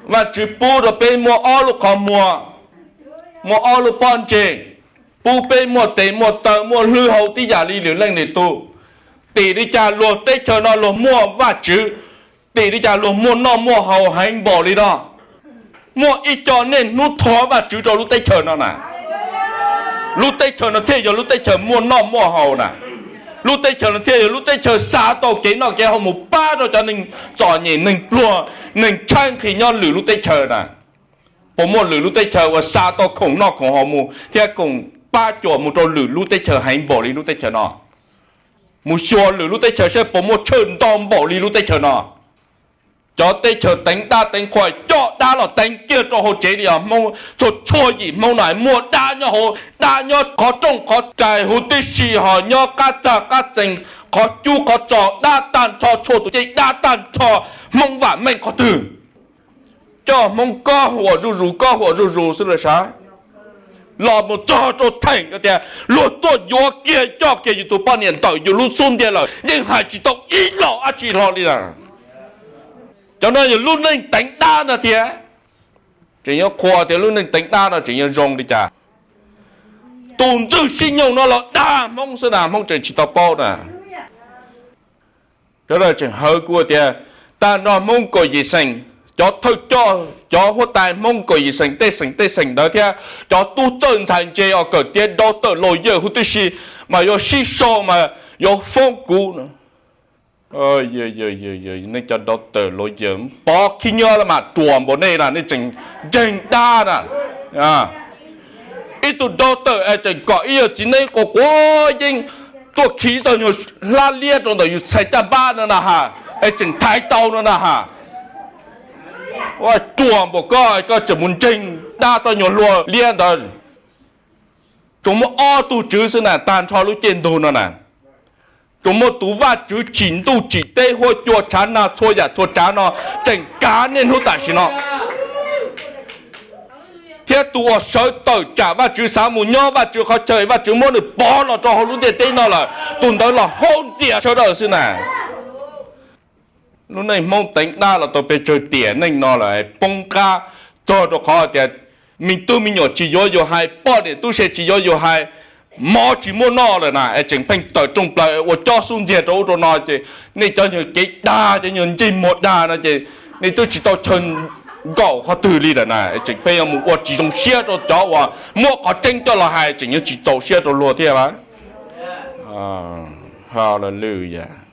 Vajtswv pub rau peb muaj ob lub qhov muag, muaj ob lub pob ntseg, pub peb muaj tes muaj taw muaj hlwb hau tib yam li lwm leej lwm tus. Tim li cas luag teb chaws no luag muaj Vajtswv, tim li cas luag muaj noj muaj haus heev npaum li no. Muaj ib co niaj hnub thov Vajtswv rau lub teb chaws no na. Lub teb chaws no thiaj yog lub teb chaws muaj noj muaj haus na. Lub teb chaws no thiaj yog lub teb chaws xa tau kev noj kev haus mus pab rau cov neeg txom nyem, neeg pluag, neeg tshaib nqhis nyob lwm lub teb chaws na. Puas muaj lwm lub teb chaws uas xa tau khoom noj khoom haus mus thiab khoom pab cuam mus rau lwm lub teb chaws heev npaum li lub teb chaws no? Mus xyuas lwm lub teb chaws saib puas muaj tshawj ntau npaum li lub teb chaws no. Cov teb chaws teev dab teev qhua coj dab los teev kiag rau hauv tsev li os. Hmoob txhua txhua yim Hmoob no muaj dab nyob hauv, dab nyob qhov rooj qhov rais huv tib si, ho nyob qab txag qab txee, qhov cub qhov txos dab tag nrho, txhua tus ces dab tag nrho. Hmoob vam meej qhov twg? Coj Hmoob kob huam zuj zus kob huam zuj zus xwb los sav. Los mus txog rau theem tias luag tuaj yuav kiag coj kiag yus tus poj niam ntawm yus lub xub ntiag lawm yeej hais tsis tau ib los dab tsi hlo li lawm. Cov no yog lub neej teev dab no thiab. Tseem yuav qhuas tias lub neej teev dab no tseem yuav zoo li cas? Tus ntxwg sib nyoog no los dag Hmoob xwb na, Hmoob tseem tsis tau paub na. Sawv daws tseem hawv kuv tias tag nrho Hmoob kaum yim xeem, cov thawj coj cov huab tais Hmoob kaum yim xeem tej xeem tej xeem ntawd thiab cov tub txawj ntxhais ntse os, kawm tiav dau tawm laus yawm huv tib si, mas yuav sib sau mas yuav foob kuv. Nej cov dau tawm laus yawm pov khib nyiab los mas ruam npaum nej na, nej tseem ntseeg dab na. Ib tug dau tawm es tseem kom ib yawg txiv neeb quav quav yeeb tuaj khi txog nyuag hlab liab rau ntawm yus txhais caj npab no na ha, es tseem thaiv tau no na ha. Ruam npaum koj, koj tseem mus ntseeg dab txog nyuag hlua liab ntawd. Tsuas muaj ob tug tswv xwb na, tag nrho lub caij ntuj no na. Tsuas muaj tus Vajtswv tsim ntuj tsim teb huab cua tshav nag txhua yam txhua tsav no tseem kav niaj hnub tam sim no, thiab tus uas sawv tawm tsam Vajtswv xav mus nyob Vajtswv qhov chaw, Vajtswv muab nws pov los rau hauv lub ntiaj teb no lawm, tus ntawd los haub ntxias sawv daws xwb na. Lub neej Hmoob teev dab los tau pes tsawg tiam neej no lawm, poob qab txog rau qhov tias me tub me nyuam tsis yuav yus hais, poj niam tub se tsis yuav yus hais, mov tsis muaj noj lawm na, es tseem pheej tawm rooj plaws ua cob xub ntxiag rau ub rau no ces nej cov nyuag kev dag, cov nyuag ntsej muag dag no ces nej twb tsis tau chaw nkaum qhov twg li lawm na, es tseem pheej yuav mus ua tsis zoo siab rau cov uas muab qhov tseeb coj los hais, tseem yuav tsis txaus siab rau luag thiab lawm. Hallelujah.